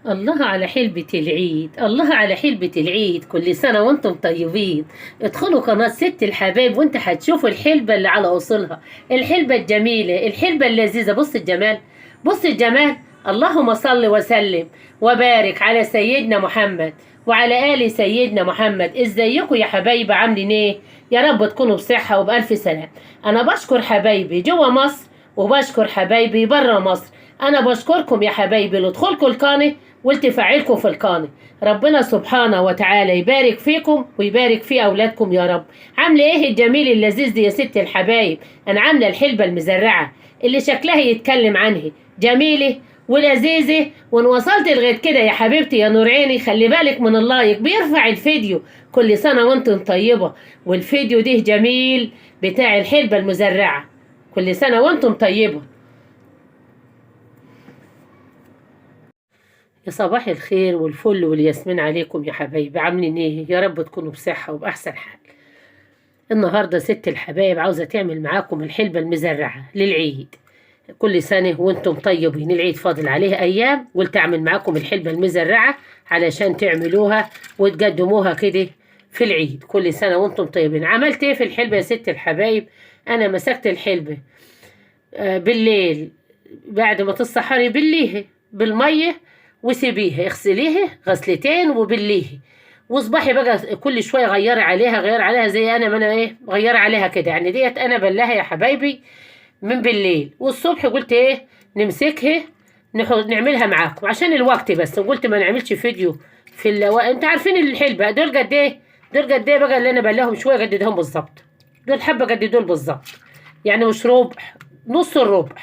الله على حلبة العيد، الله على حلبة العيد. كل سنة وانتم طيبين. ادخلوا قناة ست الحبايب وانت هتشوفوا الحلبة اللي على اصولها، الحلبة الجميلة، الحلبة اللذيذة. بص الجمال، بص الجمال. اللهم صل وسلم وبارك على سيدنا محمد وعلى آل سيدنا محمد. ازيكم يا حبايبي؟ عاملين ايه؟ يا رب تكونوا بصحة وبألف سلام. انا بشكر حبايبي جوا مصر وبشكر حبايبي برا مصر. انا بشكركم يا حبايبي لدخولكم القناة والتفاعلكم في القناة. ربنا سبحانه وتعالى يبارك فيكم ويبارك في اولادكم يا رب. عامله ايه الجميل اللذيذ دي يا ست الحبايب؟ انا عامله الحلبة المزرعة اللي شكلها يتكلم عنها، جميلة ولذيذه. وان وصلت لغاية كده يا حبيبتي يا نور عيني، خلي بالك من ال like، بيرفع الفيديو. كل سنة وانتم طيبة. والفيديو ده جميل بتاع الحلبة المزرعة. كل سنة وانتم طيبة. يا صباح الخير والفل والياسمين عليكم يا حبايبي. عاملين ايه؟ يا رب تكونوا بصحة وبأحسن حال. النهاردة ست الحبايب عاوزة تعمل معاكم الحلبة المزرعة للعيد. كل سنة وانتم طيبين. العيد فاضل عليه ايام، قلت اعمل معاكم الحلبة المزرعة علشان تعملوها وتقدموها كده في العيد. كل سنة وانتم طيبين. عملت ايه في الحلبة يا ست الحبايب؟ انا مسكت الحلبة بالليل بعد ما تسحري، بليها بالمية وسيبيها، اغسليها غسلتين وبليها، واصبحي بقى كل شوية غيري عليها، غير عليها زي انا ما انا ايه غيري عليها كده. يعني ديت انا بلاها يا حبايبي من بالليل، والصبح قلت ايه نمسكها نعملها معاكم عشان الوقت بس. وقلت ما نعملش فيديو في انت عارفين الحلبة دول قد ايه، دول قد ايه بقى اللي انا بلاهم شوية قددهم بالظبط. دول حبه قد دول بالظبط، يعني مش ربع، نص الربع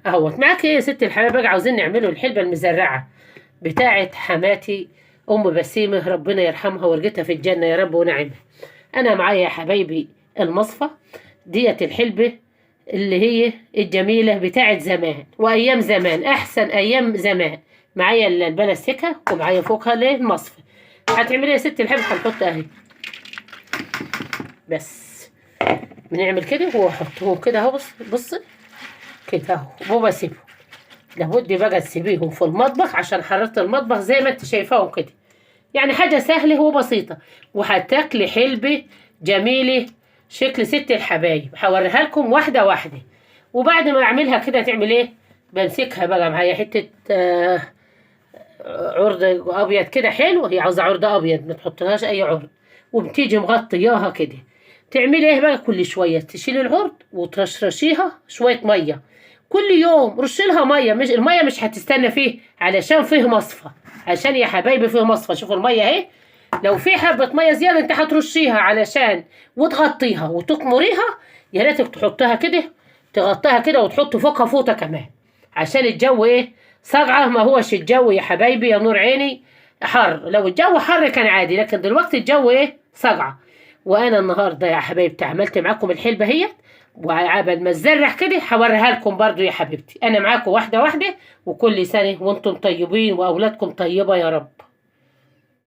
اهوت. معاك ايه يا ست الحبايب؟ بقى عاوزين نعمله الحلبة المزرعة بتاعه حماتي ام بسيمه، ربنا يرحمها ورجتها في الجنة يا رب ونعمها. انا معايا يا حبايبي المصفى ديت، الحلبة اللي هي الجميلة بتاعه زمان وايام زمان، احسن ايام زمان. معايا البلاستيكه ومعايا فوقها المصفى. هتعملي يا ست الحبة؟ هنحط اهي بس، بنعمل كده واحطهم كده اهو. بص بص كده اهو وبسيبهم. لابد بقى تسيبيهم في المطبخ عشان حرارة المطبخ زي ما انت شايفاهم كده. يعني حاجة سهلة وبسيطة، وهتاكلي حلبة جميلة شكل ست الحبايب. هوريها لكم واحدة واحدة. وبعد ما اعملها كده تعمل ايه؟ بمسكها بقى معايا حتة عرض ابيض كده حلو. هي عاوزة عرض ابيض، ما تحطلهاش اي عرض. وبتيجي مغطياها كده. تعملي ايه بقى؟ كل شوية تشيلي العرض وترشرشيها شوية مية. كل يوم رشي لها مية. مش المية مش هتستنى فيه علشان فيه مصفى، عشان يا حبايبي فيه مصفى. شوفوا المية اهي، لو في حبه مية زيادة انت هترشيها علشان وتغطيها وتكمريها. يا ريتك تحطها كده، تغطيها كده وتحط فوقها فوطه كمان عشان الجو ايه صقعه. ما هوش الجو يا حبايبي يا نور عيني حر. لو الجو حر كان عادي، لكن دلوقتي الجو ايه صقعه. وانا النهارده يا حبايبتي عملت معاكم الحلبة هي، وعبل ما تزرع كده هوريها لكم برضو يا حبيبتي. انا معاكم واحدة واحدة، وكل سنة وانتم طيبين واولادكم طيبة يا رب.